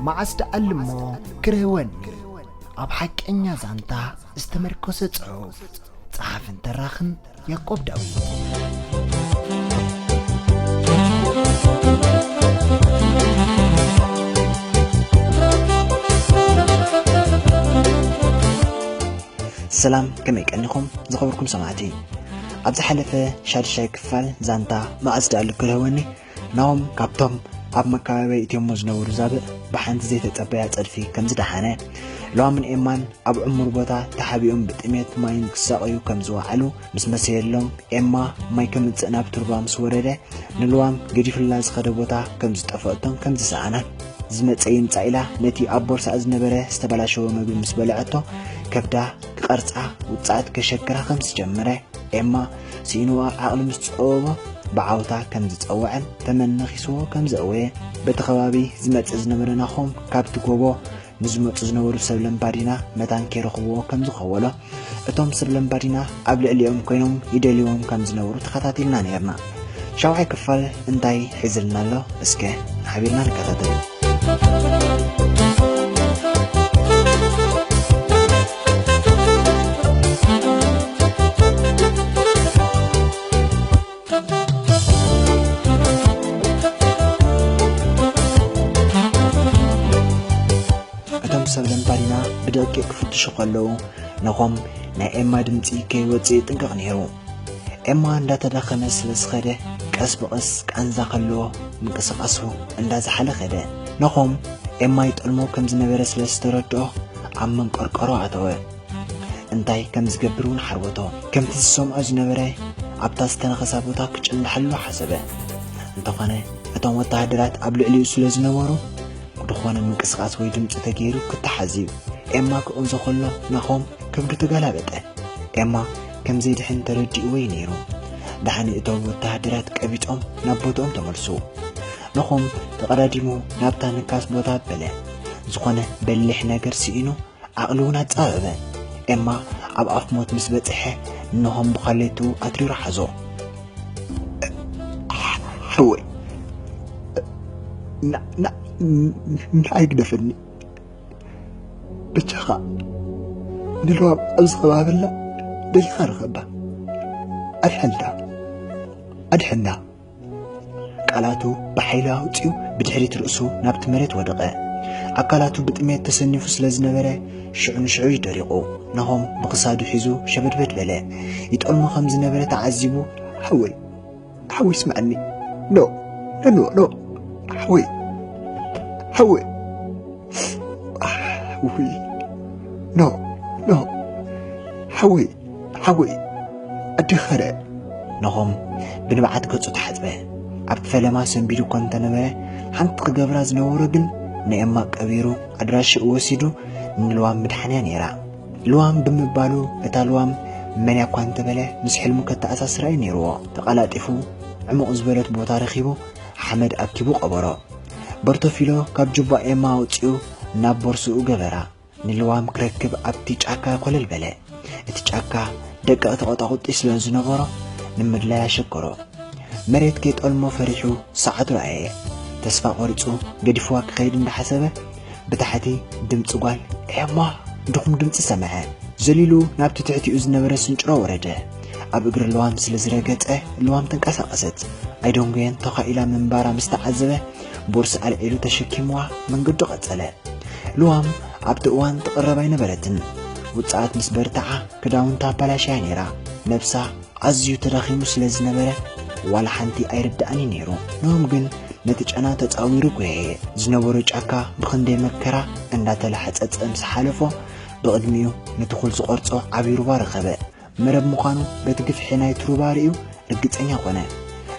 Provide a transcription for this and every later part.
መዓስ ደኣልሞ ክረህወኒ? ኣብ ሓቀኛ ዛንታ ዝተመርኮሰ ጽሑፍ። ጸሓፍን ተራኽን ያዕቆብ ዳዊት። ሰላም፣ ከመይ ቀኒኹም ዝኸበርኩም ሰማዕቲ? ኣብ ዝሓለፈ ሻድሻይ ክፋል ዛንታ መዓስ ደኣሉ ክረህወኒ፣ ናሆም ካብቶም ኣብ መከባብያ ኢትዮሞ ዝነበሩ ዛብእ ብሓንቲ ዘይተጸበያ ጸድፊ ከም ዝደሓነ፣ ለዋምን ኤማን ኣብ ዕሙር ቦታ ተሓቢኦም ብጥሜት ማይን ክሳቐዩ ከም ዝወዓሉ ምስ መሰየሎም፣ ኤማ ማይ ከምጽእ ናብ ቱርባ ምስ ወረደ፣ ንልዋም ገዲፍላ ዝኸደ ቦታ ከም ዝጠፍኦቶን ከም ዝሰኣናን፣ ዝመጸ ይምጻእ ኢላ ነቲ ኣብ ቦርሳኣ ዝነበረ ዝተበላሸወ መግቢ ምስ በልዐቶ፣ ከብዳ ክቐርጻ ውጽኣት ከሸግራ ከም ዝጀመረ፣ ኤማ ስኢንዋ ዓቕሊ ምስ ጸወቦ፣ ብዓውታ ከም ዝጸውዐን ተመን ነኺስዎ ከም ዘእወየ፣ በቲ ከባቢ ዝመጽእ ዝነበረ ናኾም ካብቲ ጎቦ ንዝመጹ ዝነበሩ ሰብ ለምባዲና መታን ከይረኽብዎ ከም ዝኸወሎ፣ እቶም ሰብ ለምባዲና ኣብ ልዕሊኦም ኮይኖም ይደልይዎም ከም ዝነበሩ ተኸታቲልና ነይርና። ሻውዓይ ክፋል እንታይ ሒዝልና ኣሎ? እስከ ሓቢርና ንከታተል። እቶም ሰብ ለምባዲና ብደቂቕ ክፍትሹ ከለዉ፣ ናኾም ናይ ኤማ ድምጺ ከይወጽእ ይጥንቀቕ ነይሩ። ኤማ እንዳተዳኸመ ስለ ዝኸደ፣ ቀስ ብቐስ ቃንዛ ከለዎ ምንቅስቓሱ እንዳዝሓለ ከደ። ናኾም ኤማ ይጠልሞ ከም ዝነበረ ስለ ዝተረድኦ፣ ኣብ መንቀርቀሮ ኣተወ። እንታይ ከም ዝገብር እውን ሓርበቶ። ከምቲ ዝሰምዖ ዝነበረ፣ ኣብታ ዝተነኸሳ ቦታ ክጭንዳሓሉ ሓሰበ። እንተኾነ፣ እቶም ወተሃደራት ኣብ ልዕሊኡ ስለ ዝነበሩ፣ ዝኾነ ምንቅስቓስ ወይ ድምጺ ተገይሩ ክተሓዝ እዩ። ኤማ ክቕንዞ ከሎ፣ ናኾም ከብዱ ተገላበጠ። ኤማ ከም ዘይድሕን ተረዲእዎ እዩ ነይሩ። ደሓን እቶም ወተሃደራት ቀቢጾም ናብ ቦትኦም ተመልሱ። ናኾም ተቐዳዲሙ ናብታ ንካስ ቦታ በለ። ዝኾነ በሊሕ ነገር ስኢኑ፣ ዓቕሊ እውን ኣጻበበ። ኤማ ኣብ ኣፍ ሞት ምስ በጽሐ፣ ንናኾም ብኻሌቱ ኣትሪሩ ሓዞ። ሓወይ፣ ና-፣ ና-፣ ንዓይ ግደፈኒ። በጃኻ ንልዋም ኣብዚ ከባቢ ኣላ፣ ደሊኻ ርኸባ። ኣድሕና። ኣድሕና። ቃላቱ ብሓይሊ ኣውጺኡ ብድሕሪት ርእሱ ናብቲ መሬት ወደቐ። ኣካላቱ ብጥሜት ተሰኒፉ ስለ ዝነበረ፣ ሽዑ ንሽዑ እዩ ደሪቑ። ናሆም ብኽሳዱ ሒዙ ሸበድበድ በለ። ይጠልሞ ከም ዝነበረ ተዓዚቡ፣ ሓወይ፣ ሓወይ ስምዓኒ። ኖ፣ ኖ፣ ኖ፣ ኖ። ሓወይ፣ ሓወይ፣ ሓወይ። ኖ፣ ኖ። ሓወይ፣ ሓወይ፣ ኣዴኻረ። ናሆም ብንብዓት ገጹ ተሓጽበ። ኣብቲ ፈለማ ሰንቢዱ እኳ እንተነበረ፣ ሓንቲ ክገብራ ዝነበሮ ግን ንኤማ ቀቢሩ ኣድራሽኡ ወሲዱ ንልዋም ምድሓንያ ነይራ። ልዋም ብምባሉ፣ እታ ልዋም መንያ እኳ እንተበለ፣ ምስ ሕልሙ ከተኣሳስራ እዩ ነይርዎ። ተቐላጢፉ ዕሙቕ ዝበለት ቦታ ረኺቡ፣ ሓመድ ኣኪቡ ቀበሮ። በርቶፊሎ ካብ ጁባ ኤማ ኣውጺኡ ናብ ቦርስኡ ገበራ። ንልዋም ክረክብ ኣብቲ ጫካ ኮለል በለ። እቲ ጫካ ደቀቕቲ ቆጣቑጢ ስለ ዝነበሮ ንምድላይ ኣሸገሮ። መሬት ከይጠልሞ ፈሪሑ ሰዓቱ ረኣየ። ተስፋ ቆሪጹ ገዲፍዋ ክኸይድ እንዳሓሰበ ብታሕቲ ድምጺ ጓል ኤማ ድኹም ድምጺ ሰምዐ። ዘሊሉ ናብቲ ትሕቲኡ ዝነበረ ስንጭሮ ወረደ። ኣብ እግሪ ልዋም ስለ ዝረገጸ ልዋም ተንቀሳቐሰት። ኣይደንጎየን ተዃኢላ ምንባራ ምስ ተዓዘበ ቦርሳ ኣልዒሉ ተሸኪምዋ መንገዱ ቀጸለ። ልዋም ኣብቲ እዋን ትቕረብ ኣይነበረትን። ውጽኣት ምስ በርትዓ ክዳውንታ ኣበላሽያ ነይራ። ነብሳ ኣዝዩ ተዳኺሙ ስለ ዝነበረ ዋላ ሓንቲ ኣይርድኣን እዩ ነይሩ። ናሆም ግን ነቲ ጨና ተጻዊሩ ጎየየ። ዝነበሮ ጫካ ብኽንደይ መከራ እንዳተላሕጸጸ ምስ ሓለፎ ብቕድሚኡ ንትኹል ዝቖርጾ ዓቢ ሩባ ረኸበ። መረብ ምዃኑ በቲ ግፍሒ ናይቲ ሩባ ርእዩ ርግጸኛ ኮነ።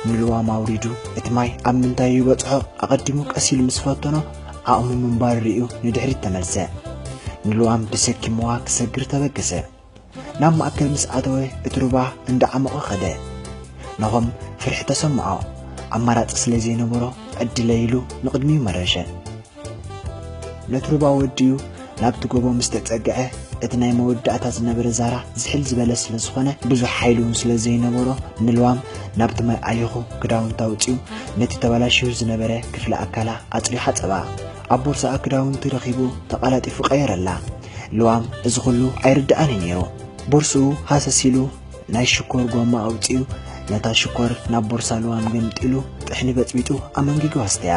ንልዋም ኣውሪዱ እቲ ማይ ኣብ ምንታይ ይበጽሖ ኣቐዲሙ ቀስ ኢሉ ምስ ፈተኖ ዓቕሙ ምንባሩ ርእዩ ንድሕሪት ተመልሰ። ንልዋም ተሰኪምዋ ክሰግር ተበገሰ። ናብ ማእከል ምስ ኣተወ እቲ ሩባ እንዳዓመቖ ከደ። ናሆም ፍርሒ ተሰምዖ። ኣማራጺ ስለ ዘይነበሮ ዕድለይ ኢሉ ንቕድሚኡ መረሸ። ነቲ ሩባ ወዲኡ ናብቲ ጎቦ ምስ ተጸግዐ፣ እቲ ናይ መወዳእታ ዝነበረ ዛራ ዝሕል ዝበለ ስለ ዝኾነ፣ ብዙሕ ሓይሊ እውን ስለ ዘይነበሮ፣ ንልዋም ናብቲ ማይ ኣሊኹ ክዳውንታ ኣውጺኡ ነቲ ተበላሽዩ ዝነበረ ክፍሊ ኣካላ ኣጽርዩ ሓጸባ። ኣብ ቦርሳኣ ክዳውንቲ ረኺቡ ተቐላጢፉ ቀየረላ። ልዋም እዚ ኩሉ ኣይርድኣን እዩ ነይሩ። ቦርስኡ ሃሰስ ኢሉ ናይ ሽኮር ጎማ ኣውጺኡ ነታ ሽኮር ናብ ቦርሳ ልዋም ገምጢሉ ጥሕኒ በጽቢጡ ኣመንጊጉ ኣስተያ።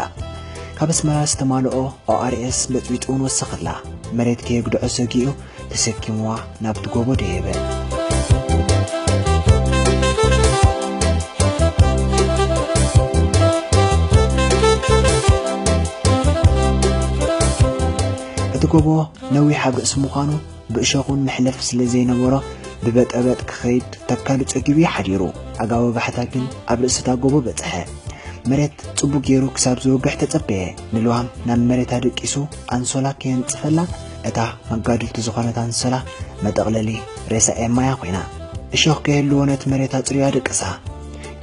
ካብ ኣስመራ ዝተማልኦ ኦኣርኤስ በጽቢጡ እውን ወሰኸላ። መሬት ከየግድዖ ሰጊኡ ተሰኪምዋ ናብቲ ጎቦ ደየበ። እቲ ጎቦ ነዊሕ ኣብ ርእሲ ምዃኑ ብእሾኹን መሕለፍ ስለ ዘይነበሮ ብበጠበጥ ክኸይድ ተካሉ ጸጊቡ እዩ ሓዲሩ። ኣጋወባሕታ ግን ኣብ ርእሲ እታ ጎቦ በጽሐ። መሬት ጽቡቕ ገይሩ ክሳብ ዝወግሕ ተጸበየ። ንልዋም ናብ መሬት ኣደቂሱ ኣንሶላ ከየንጽፈላ እታ መጋድልቲ ዝኾነት ኣንሶላ መጠቕለሊ ሬሳ ኤማያ ኮይና። እሾኽ ከይህልዎ ነቲ መሬት ኣጽርዩ ኣደቀሳ።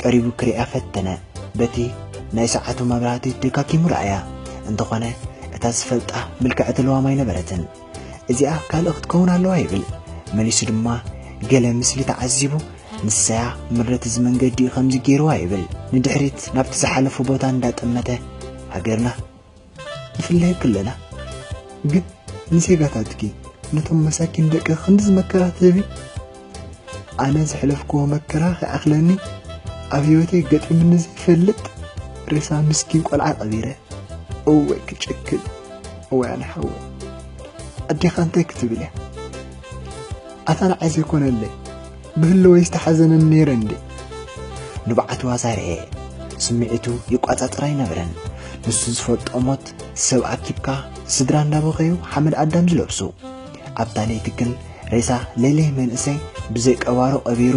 ቀሪቡ ክሪኣ ፈተነ። በቲ ናይ ሰዓቱ መብራህቲ ደጋጊሙ ረኣያ። እንተኾነ እታ ዝፈልጣ ምልክዕቲ ልዋም ኣይነበረትን። እዚኣ ካልእ ክትከውን ኣለዋ ይብል። መሊሱ ድማ ገለ ምስሊ ተዓዚቡ ንሳያ ምረት እዚ መንገዲ እዩ ከምዚ ገይርዋ ይብል። ንድሕሪት ናብቲ ዝሓለፉ ቦታ እንዳጠመተ ሃገርና ንፍለየኪ ኣለና፣ ግን ንዜጋታትኪ ነቶም መሳኪን ደቂ ክንድዚ መከራ ትህቢ? ኣነ ዘሕለፍክዎ መከራ ከይኣኽለኒ ኣብ ህይወተይ ገጢሙኒ ዘይፈልጥ ሬሳ ምስኪን ቆልዓ ቀቢረ። እወ ክጨክን። እወ ኣነ ሓወይ ኣዴኻ እንታይ ክትብል እያ? ኣታ ንዓይ ዘይኮነለይ ብህልወይ ዝተሓዘነን ነይረ እንዴ? ንብዓቱ ኣዛርየ። ስምዒቱ ይቋጻጸር ኣይነበረን። ንሱ ዝፈልጦ ሞት ሰብ ኣኪብካ ስድራ እንዳበኸዩ ሓመድ ኣዳም ዝለብሱ። ኣብታ ለይቲ ግን ሬሳ ለይለይ መንእሰይ ብዘይ ቀባሩ ቀቢሩ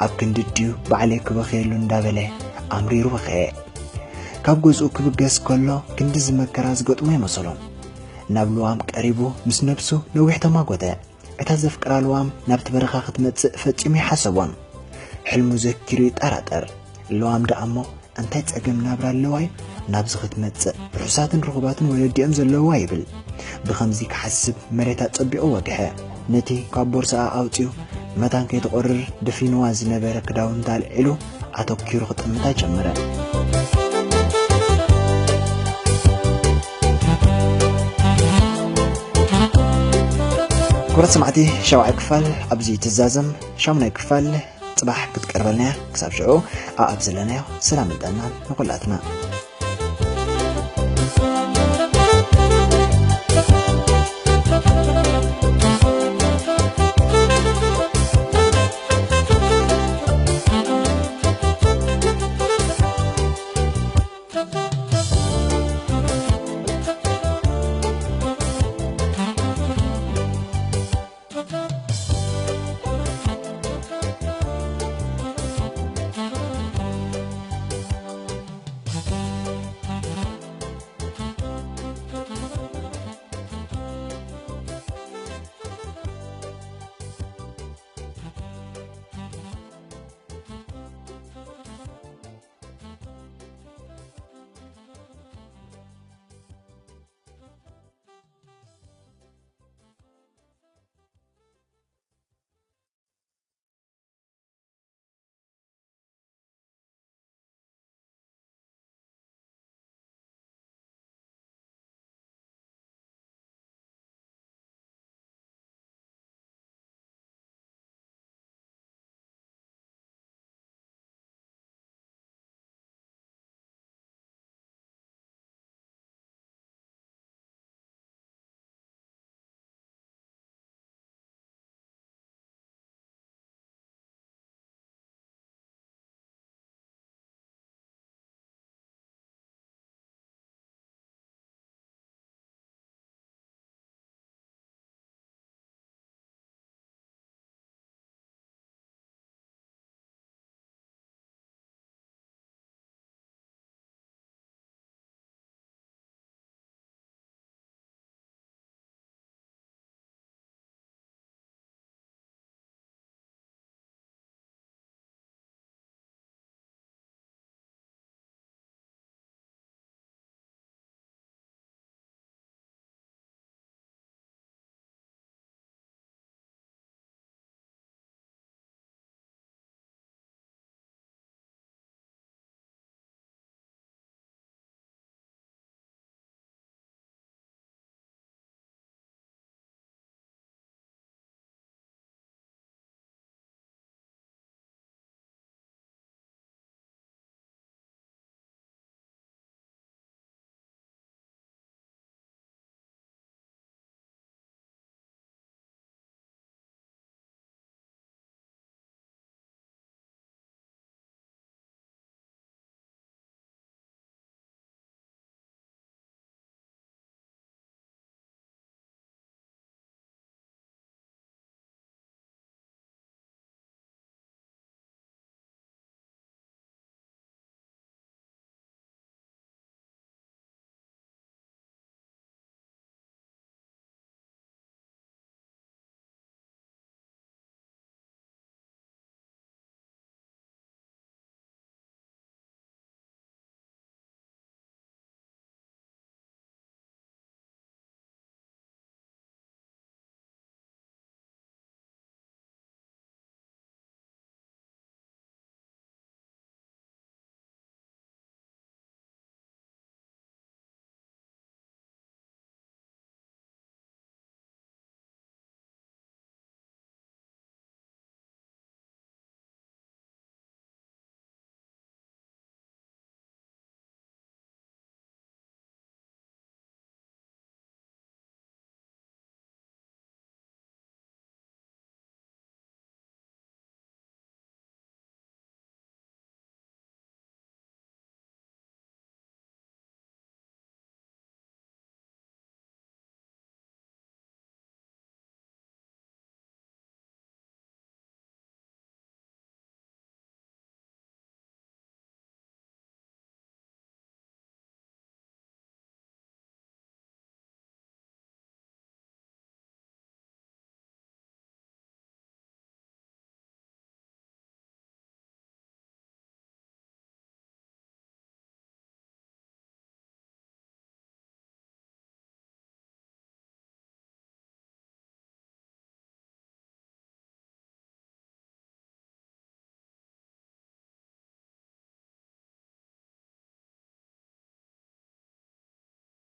ኣብ ክንዲ ድዩ ባዕለይ ክበኽየሉ እንዳበለ ኣምሪሩ በኸየ። ካብ ገዝኡ ክብገስ ከሎ ክንዲ ዝመከራ ዝገጥሞ ይመሰሎ። ናብ ልዋም ቀሪቡ ምስ ነብሱ ነዊሕ ተማጎተ። እታ ዘፍቅራ ልዋም ናብቲ በረኻ ክትመጽእ ፈጺሙ ይሓሰቦን። ሕልሙ ዘኪሩ ይጠራጠር። ልዋም ደኣ እሞ እንታይ ጸገም ናብራ ኣለዋ እዩ ናብዚ ክትመጽእ? ርሑሳትን ርኹባትን ወለዲኦም ዘለውዋ ይብል። ብኸምዚ ክሓስብ መሬት ኣጸቢቑ ወግሐ። ነቲ ካብ ቦርሳኣ ኣውጺኡ መታን ከይትቆርር ደፊንዋ ዝነበረ ክዳውንታ ኣልዒሉ ኣተኪሩ ክጥምታ ጀመረ። ክቡራት ሰማዕቲ፣ ሻውዓይ ክፋል ኣብዚ ትዛዘም። ሻሙናይ ክፋል ጽባሕ ክትቀርበልና እያ። ክሳብ ሽዑ ኣኣብ ዘለናዮ ሰላምን ጥዕናን ንኹላትና።